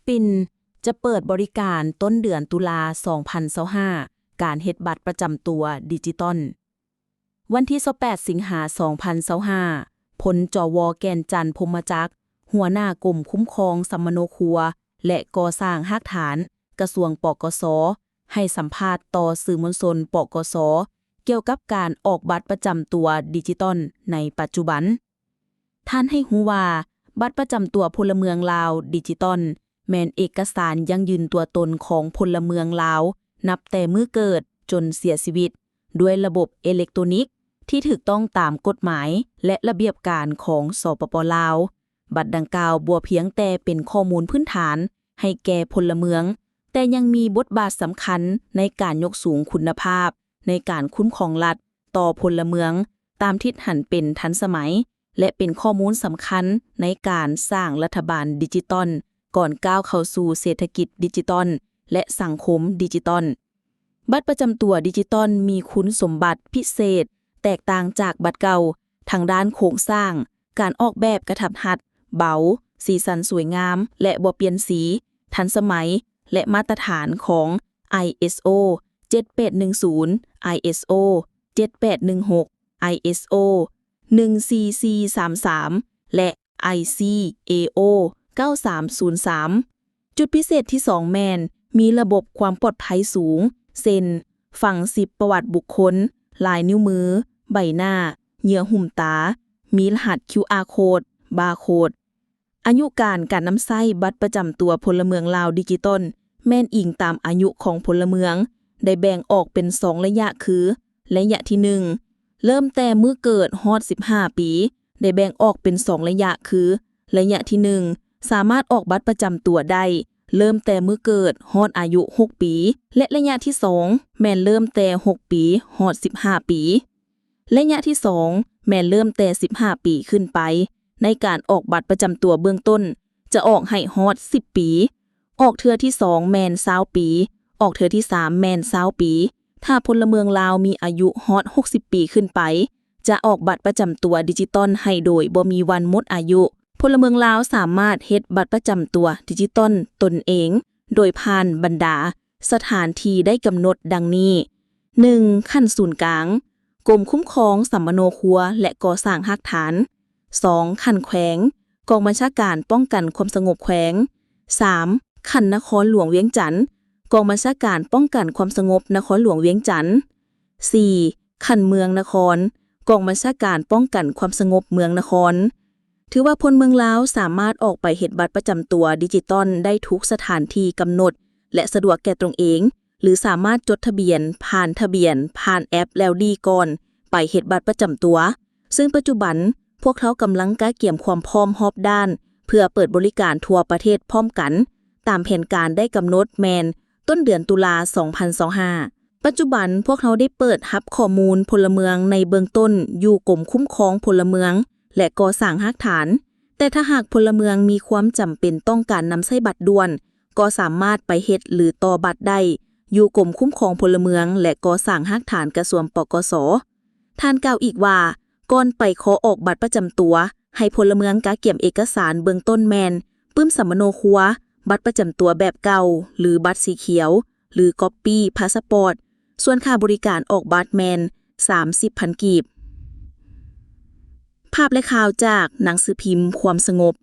ປິນຈະເປີດບໍລິການຕົ້ນເດືອນຕຸລາ ສອງພັນຊາວຫ້າ ການເຮັດບັດປະຈຳຕົວດິຈິຕອນ. ວັນທີຊາວແປດ ສິງຫາ ສອງພັນຊາວຫ້າ ພົນ ຈວ ແກ່ນຈັນ ພົມມະຈັກ ຫົວໜ້າກົມຄຸ້ມຄອງສຳມະໂນຄົວ ແລະ ກໍ່ສ້າງຮາກຖານ ກະຊວງ ປກສ ໃຫ້ສຳພາດຕໍ່ສື່ມວນຊົນ ປກສ ກ່ຽວກັບການອອກບັດປະຈຳຕົວດິຈິຕອນໃນປັດຈຸບັນ. ທ່ານໃຫ້ຮູ້ວ່າ ບັດປະຈຳຕົວພົນລະເມືອງລາວດິຈິຕອນ ແມ່ນເອກະສານຢັ້ງຢືນຕົວຕົນຂອງພົນລະເມືອງລາວ ນັບແຕ່ມື້ເກີດຈົນເສຍຊີວິດ ດ້ວຍລະບົບເອເລັກໂຕນິກທີ່ຖືກຕ້ອງຕາມກົດໝາຍ ແລະ ລະບຽບການຂອງ ສປປ ລາວ. ບັດດັ່ງກ່າວບໍ່ພຽງແຕ່ເປັນຂໍ້ມູນພື້ນຖານໃຫ້ແກ່ພົນລະເມືອງ, ແຕ່ຍັງມີບົດບາດສຳຄັນໃນການຍົກສູງຄຸນນະພາບໃນການຄຸ້ມຄອງລັດຕໍ່ພົນລະເມືອງ ຕາມທິດຫັນເປັນທັນສະໄໝ ແລະ ເປັນຂໍ້ມູນສຳຄັນໃນການສ້າງລັດຖະບານດິຈິຕອນ ກ່ອນກ້າວເຂົ້າສູ່ເສດຖະກິດດິຈິຕອນ ແລະ ສັງຄົມດິຈິຕອນ. ບັດປະຈຳຕົວດິຈິຕອນມີຄຸນສົມບັດພິເສດແຕກຕ່າງຈາກບັດເກົ່າ ທັງດ້ານໂຄງສ້າງ, ການອອກແບບກະທັດຮັດ, ເບົາ, ສີສັນສວຍງາມ ແລະ ບໍ່ປ່ຽນສີ, ທັນສະໄໝ ແລະ ມາດຕະຖານຂອງ ໄອເອສໂອ ເຈັດແປດໜຶ່ງສູນ, ໄອເອສໂອ ເຈັດແປດໜຶ່ງຫົກ, ໄອເອສໂອ ໜຶ່ງສີ່ສີ່ສາມສາມ ແລະ ໄອຊີເອໂອ ເກົ້າສາມສູນສາມ. ຈຸດພິເສດທີສອງແມ່ນມີລະບົບຄວາມປອດໄພສູງ ເຊັ່ນ ຝັງຊິບປະຫວັດບຸກຄົນ, ລາຍນິ້ວມື, ໃບໜ້າ, ເຫຍື່ອຫຸ້ມຕາ, ມີລະຫັດຄິວອາໂຄດ, ບາໂຄດ. ອາຍຸການການນຳໃຊ້ບັດປະຈຳຕົວພົນລະເມືອງລາວດິຈິຕອນ ແມ່ນອີງຕາມອາຍຸຂອງພົນລະເມືອງ, ໄດ້ແບ່ງອອກເປັນສອງໄລຍະຄື ໄລຍະທີໜຶ່ງ ເລີ່ມແຕ່ມື້ເກີດຮອດສິບຫ້າປີ ໄດ້ແບ່ງອອກເປັນສອງໄລຍະຄື ໄລຍະທີໜຶ່ງ ສາມາດອອກບັດປະຈຳຕົວໄດ້ ເລີ່ມແຕ່ມື້ເກີດຮອດອາຍຸຫົກປີ ແລະ ໄລຍະທີສອງ ແມ່ນເລີ່ມແຕ່ຫົກປີຮອດສິບຫ້າປີ. ໄລຍະທີສອງ ແມ່ນເລີ່ມແຕ່ສິບຫ້າປີຂຶ້ນໄປ. ໃນການອອກບັດປະຈຳຕົວເບື້ອງຕົ້ນ ຈະອອກໃຫ້ຮອດສິບປີ. ອອກເທື່ອທີສອງແມ່ນຊາວປີ, ອອກເທື່ອທີສາມແມ່ນຊາວປີ. ຖ້າພົນລະເມືອງລາວມີອາຍຸຮອດຫົກສິບປີຂຶ້ນໄປ ຈະອອກບັດປະຈຳຕົວດິຈິຕອນໃຫ້ໂດຍບໍ່ມີວັນໝົດອາຍຸ. ພົນລະເມືອງລາວສາມາດເຮັດບັດປະຈຳຕົວດິຈິຕອນຕົນເອງ ໂດຍຜ່ານບັນດາສະຖານທີ່ໄດ້ກຳນົດດັ່ງນີ້: ໜຶ່ງ ຂັ້ນສູນກາງ ກົມຄຸ້ມຄອງສຳມະໂນຄົວ ແລະ ກໍ່ສ້າງຮາກຖານ. ສອງ ຂັ້ນແຂວງ ກອງບັນຊາການປ້ອງກັນຄວາມສະຫງົບແຂວງ. ສາມ ຂັ້ນນະຄອນຫຼວງວຽງຈັນ ກອງບັນຊາການປ້ອງກັນຄວາມສະຫງົບນະຄອນຫຼວງວຽງຈັນ. ສີ່ ຂັ້ນເມືອງນະຄອນ ກອງບັນຊາການປ້ອງກັນຄວາມສະຫງົບເມືອງນະຄອນ. ຖືວ່າພົນເມືອງລາວສາມາດອອກໄປເຮັດບັດປະຈຳຕົວດິຈິຕອນໄດ້ທຸກສະຖານທີ່ກຳນົດ ແລະ ສະດວກແກ່ຕົນເອງ ຫຼື ສາມາດຈົດທະບຽນຜ່ານທະບຽນຜ່ານແອັບແລ້ວດີກ່ອນໄປເຮັດບັດປະຈຳຕົວ, ເຊິ່ງປັດຈຸບັນພວກເຮົາກຳລັງກະກຽມຄວາມພ້ອມຮອບດ້ານ ເພື່ອເປີດບໍລິການທົ່ວປະເທດພ້ອມກັນ ຕາມແຜນການໄດ້ກຳນົດແມ່ນຕົ້ນເດືອນຕຸລາ ສອງພັນຊາວຫ້າ. ປັດຈຸບັນພວກເຮົາໄດ້ເປີດຮັບຂໍ້ມູນພົນລະເມືອງໃນເບື້ອງຕົ້ນຢູ່ກົມຄຸ້ມຄອງພົນລະເມືອງ ແລະ ກໍ່ສ້າງຮາກຖານ, ແຕ່ຖ້າຫາກພົນລະເມືອງມີຄວາມຈຳເປັນຕ້ອງການນຳໃຊ້ບັດດ່ວນ ກໍສາມາດໄປເຮັດ ຫຼື ຕໍ່ບັດໄດ້ຢູ່ກົມຄຸ້ມຄອງພົນລະເມືອງ ແລະ ກໍ່ສ້າງຮາກຖານກະຊວງ ປກສ. ທ່ານກ່າວອີກວ່າ ກ່ອນໄປຂໍອອກບັດປະຈຳຕົວ ໃຫ້ພົນລະເມືອງກະກຽມເອກະສານເບື້ອງຕົ້ນແມ່ນ ປຶ້ມສຳມະໂນຄົວ, ບັດປະຈຳຕົວແບບເກົ່າ ຫຼື ບັດສີຂຽວ ຫຼື ກັອບປີ້ພາສະປອດ, ສ່ວນຄ່າບໍລິການອອກບັດແມ່ນສາມສິບພັນກີບ. ພາບ ແລະ ຂ່າວຈາກໜັງສືພິມຄວາມສະຫງົບ.